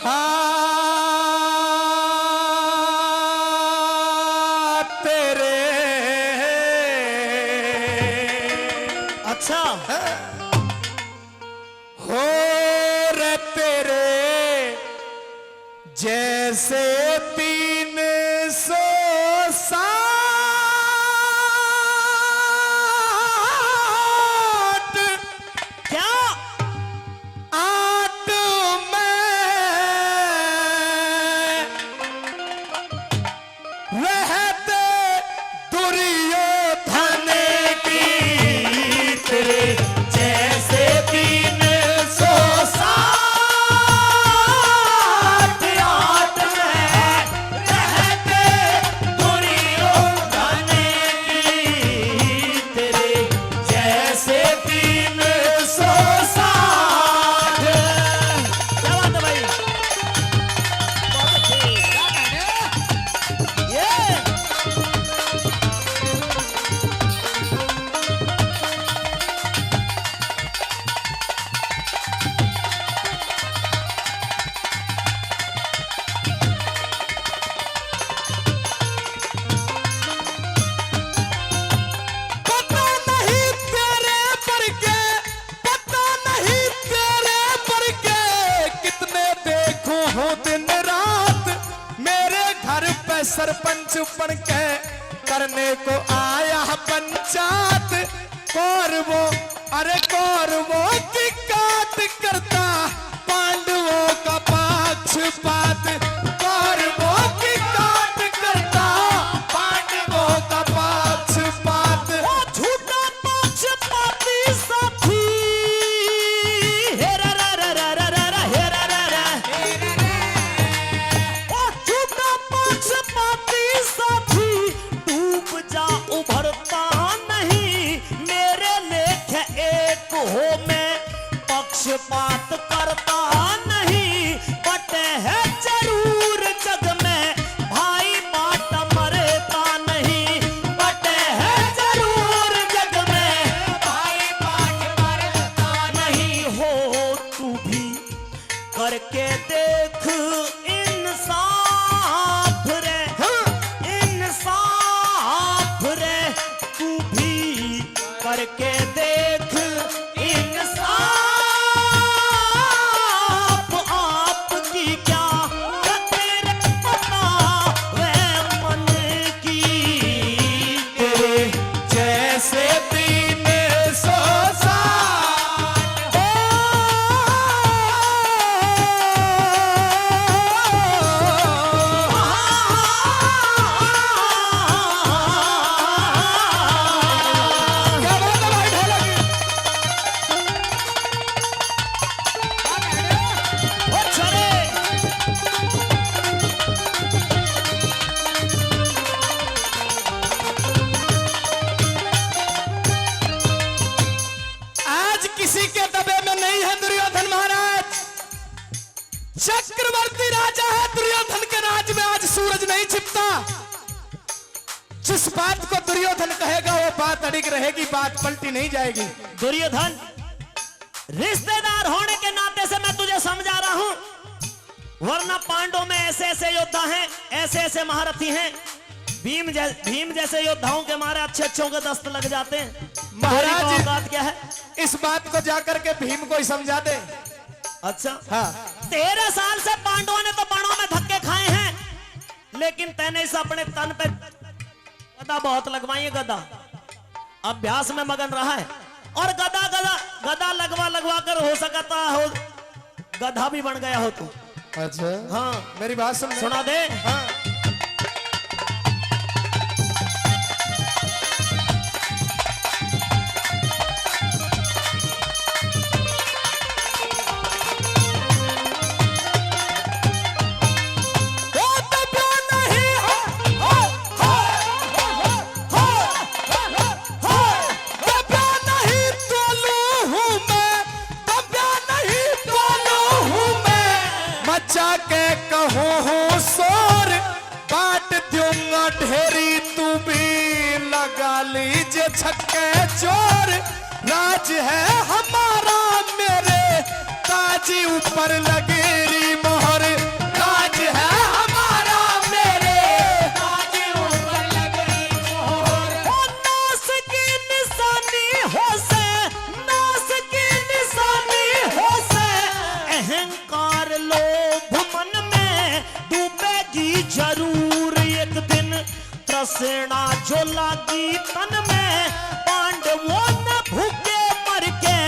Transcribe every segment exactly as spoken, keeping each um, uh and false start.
आ, तेरे। अच्छा। हो रे तेरे जैसे तीन सौ साठ। क्या? आठ में रहते दुर्योधन की तेरे जैसे तीन सौ साठ। आठ में रहते दुर्योधन की तेरे जैसे तीन सौ साठ। क्या बात है भाई? बहुत अच्छी। क्या कहने? ये। पता नहीं तेरे पर के, पता नहीं तेरे पर के कितने देखूं हूँ दिन रात। मेरे घर पे सरपंच बन के करने को आया पंचायत। कौरवों, अरे कौरवों की काट करता, पांडवों का पक्षपात। कौरवों की काट करता, पांडवों का पक्षपात। ओ झूठा पक्षपाती साथी, हे रा रा रा रा रा रा रा, हे रा रा रा। ओ झूठा पक्षपाती साथी, डूब जा उभरता नहीं, मेरे लेखे एक हो मैं, पक्षपात करता नहीं, बटे है जरूर जग में, भाई बाट मरता नहीं, बटे है जरूर जग में, भाई बाट मरता नहीं। हो तू भी करके देख इंसाफ रे, हाँ। इंसाफ रे, तू भी करके देख इंसाफ। आपकी क्या कदर पता वे मन की। तेरे जैसे तीन सौ साठ। ओ, क्या बात है भाई ढोलक। ओ छोरे। आज किसी के दबे में नहीं है दुर्योधन महाराज। चक्रवर्ती राजा है, दुर्योधन के राज में आज सूरज नहीं छिपता। जिस बात को दुर्योधन कहेगा, वो बात अडिग रहेगी, बात पलटी नहीं जाएगी। दुर्योधन, रिश्तेदार होने के नाते से मैं तुझे समझा रहा हूं, वरना पांडवों में ऐसे ऐसे योद्धा हैं, ऐसे ऐसे महारथी हैं, भीम जै-, भीम जैसे योद्धाओं के मारे अच्छे अच्छों के दस्त लग जाते हैं। महाराज, तेरी औकात क्या है? इस बात को जाकर के भीम को ही समझा दे। अच्छा। हाँ। तेरह साल से पांडवों ने तो वनों में धक्के खाए हैं, लेकिन तैने इस अपने तन पे गदा बहुत लगवाई है, गदा अभ्यास में मगन रहा है। और गदा, गदा, गदा लगवा लगवा कर हो सकता हो गधा भी बन गया हो तू। अच्छा। हाँ। मेरी बात सुन ले। सुना दे। हाँ। ओ दबा नहीं, हो, हो, हो, हो, हो, हो, हो, दबा नहीं तोलू हूँ मैं, दबा नहीं तोलू हूँ मैं, मचा के कहूँ हूँ शोर, बांट दूंगा ढेरी, तू भी लगा लीजे छक्के जोर। राज है हमारा मेरे ताज ऊपर लगे री मोहर। लोभ मन में डूबेगी जरूर एक दिन, तृष्णा जो लागी तन में, पांडवों ने भूखे मर के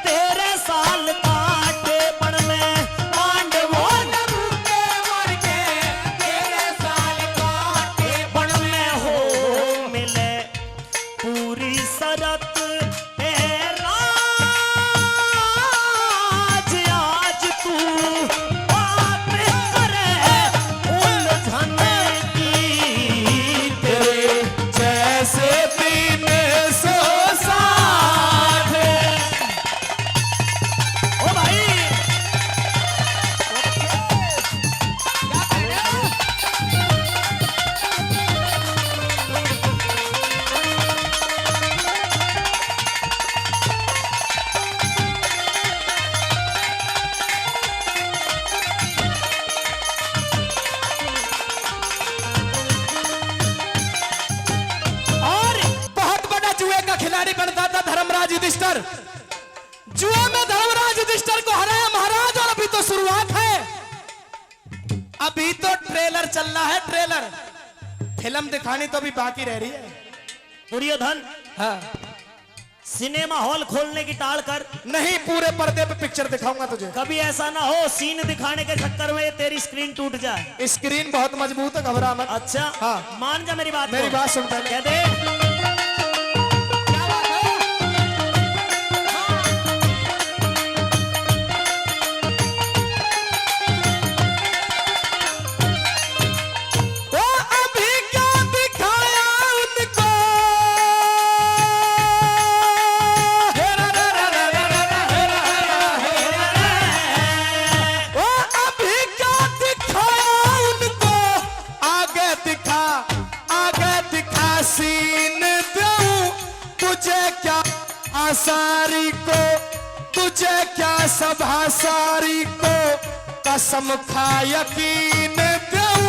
तेरे साल काटे बन में, पांडवों ने भूखे मर के तेरे साल काटे बन में। हो मिले पूरी शरत पे राज, आज तू बात करे उलझन की, तेरे जैसे तीन सौ साठ। ओ भाई, और बहुत बड़ा जुए का खिलाड़ी बनता था धर्मराज युधिष्ठिर। जुए में धर्मराज युधिष्ठिर को हराया महाराज, और अभी तो शुरुआत है, अभी तो ट्रेलर चल रहा है, ट्रेलर। फिल्म दिखानी तो अभी बाकी रह रही है। दुर्योधन, हाँ। सिनेमा हॉल खोलने की टाल कर। नहीं, पूरे पर्दे पे पिक्चर दिखाऊंगा तुझे। कभी ऐसा ना हो, सीन दिखाने के चक्कर में ये तेरी स्क्रीन टूट जाए। स्क्रीन बहुत मजबूत है, घबरा मत। अच्छा, हाँ। मान जा मेरी बात मेरी को। बात सुन पहले। कह दे। क्या बात है? हाँ। ओ अभी क्या दिखाया उनको? ओ अभी क्या दिखाया उनको? आगे दिखा, आगे दिखा सीन दूं तुझे क्या? आ सारी को तुझे क्या? सभा सारी को कसम खा यकीन दूं,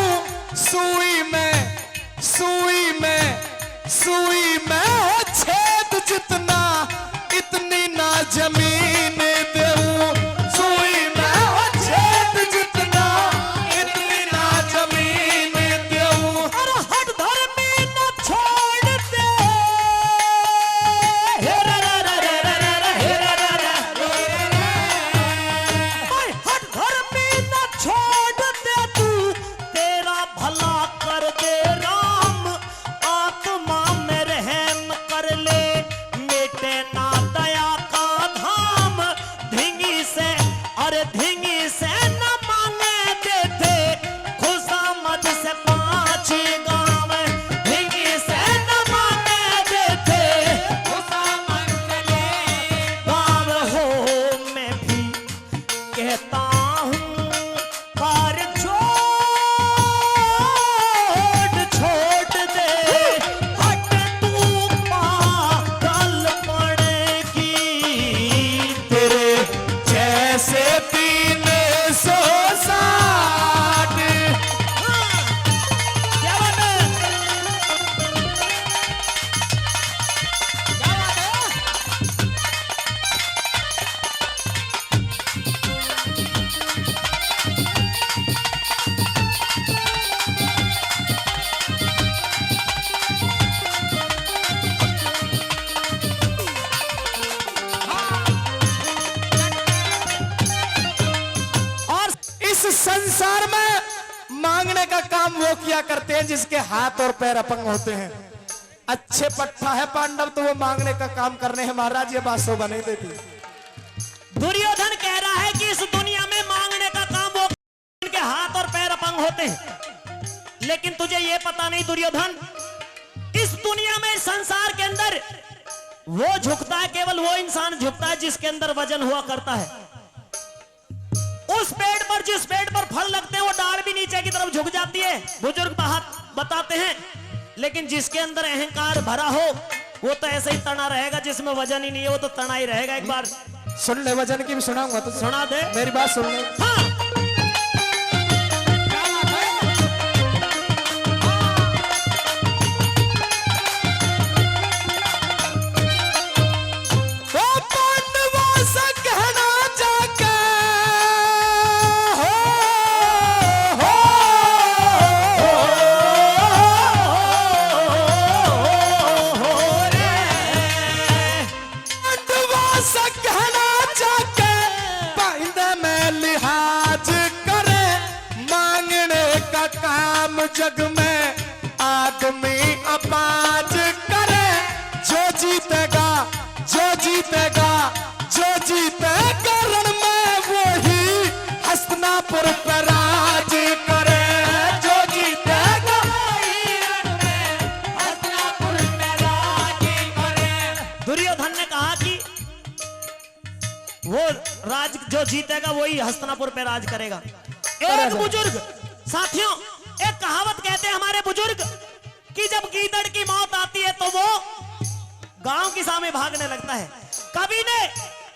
सुई में, सुई में, सुई में हो छेद जितना, इतनी ना जमीन दूं, सुई में हो छेद जितना, इतनी ना जमीन दूं। अरे हट धर्मी ना छोड़ दे। हे रा रा रा रा रा रा, हे रा रा रा। भाई हट धर्मी ना छोड़ दे तू, तेरा भला कर दे राम, आत्मा में रहम कर ले, मिटे ना दया का धाम। ढींगी से, अरे ढींगी से न मांगे देते, खुशामद से पाँच गाँव। ढींगी से न मांगे देते, खुशामद से ले गाँव। हो मैं भी कहता हूँ, कर छोड़, छोड़ दे, हट तू पागलपन की। तेरे जैसे तीन सौ साठ। हाँ, क्या बात है? क्या बात है? और इस संसार में मांगने का काम वो किया करते हैं जिसके हाथ और पैर अपंग होते हैं। अच्छे पट्ठा है पांडव, तो वो मांगने का काम करने हैं महाराज, ये बात शोभा नहीं देती। दुर्योधन कह रहा है कि इस दुनिया में मांगने का काम वो, इनके हाथ और पैर अपंग होते हैं। लेकिन तुझे ये पता नहीं दुर्योधन, इस दुनिया में, इस संसार के अंदर वो झुकता है, केवल वो इंसान झुकता है जिसके अंदर वजन हुआ करता है। उस पेड़ पर, जिस पेड़ पर फल लगते हैं, वो डाल भी नीचे की तरफ झुक जाती है, बुजुर्ग बहा-, बताते हैं। लेकिन जिसके अंदर अहंकार भरा हो, वो तो ऐसे ही तना रहेगा, जिसमें वजन ही नहीं है, वो तो तना ही रहेगा। एक बार सुन ले, वजन की भी सुनाऊंगा तुझे। सुना दे। मेरी बात सुन ले। हाँ। ओ पांडवों से कहना जाके, हो जग में आदमी आवाज करे, जो जीतेगा, जो जीतेगा, जो जीतेगा रण में, वही हस्तिनापुर पे राज करे। जो जीतेगा, दुर्योधन ने कहा कि वो राज जो जीतेगा, वही हस्तिनापुर पे राज करेगा। एक बुजुर्ग, साथियों, एक कहावत कहते हैं हमारे बुजुर्ग कि जब गीदड़ की मौत आती है तो वो गांव की सामे भागने लगता है। कवि ने,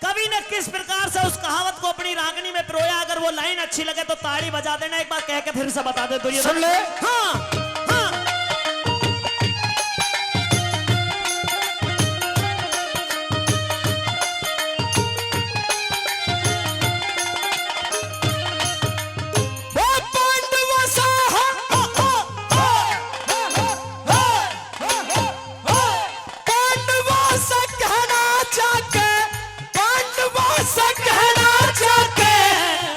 कवि ने किस प्रकार से उस कहावत को अपनी रागनी में पिरोया, अगर वो लाइन अच्छी लगे तो ताली बजा देना। एक बार कह के फिर से बता दे, दुर्योधन। सुन ले। हाँ, हाँ। ओ पांडव सा, पांडव सा कहना चाहके, पांडव सा कहना चाहके,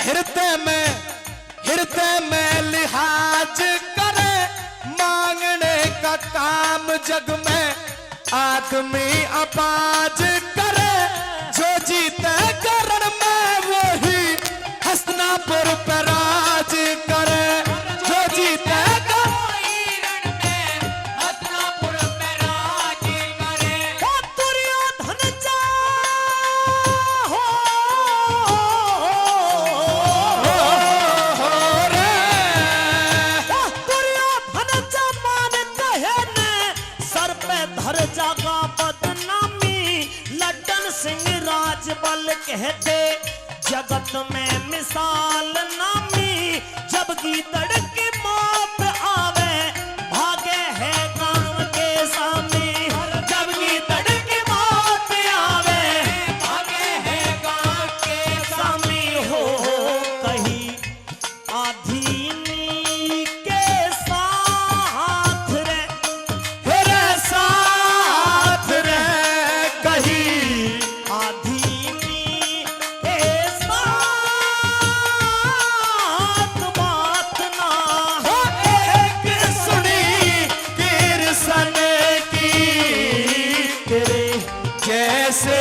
हृदय में, हृदय में लिहाज करे, मांगने का काम जग में आदमी आवाज करे, जो जीतेगा रण में वही हस्तिनापुर पे राज करे, जो जीतेगा। ओ दुर्योधन जा, हो, हो रे। ओ दुर्योधन जा मान कहे ने, सर पे धर जागा बदनामी। लड्डन सिंह राजबल कहते जगत में मिसाल नामी। जब गीदड़ की मौत आवे, भागे है गांव के सामी। जब गीदड़ की मौत आवे, भागे है गांव के सामी। हो कहीं आधी नी के साथ रे, रे साथ रे, कहीं आधी नी के साथ बात ना हो। एक सुनी किरसन की तेरे जैसे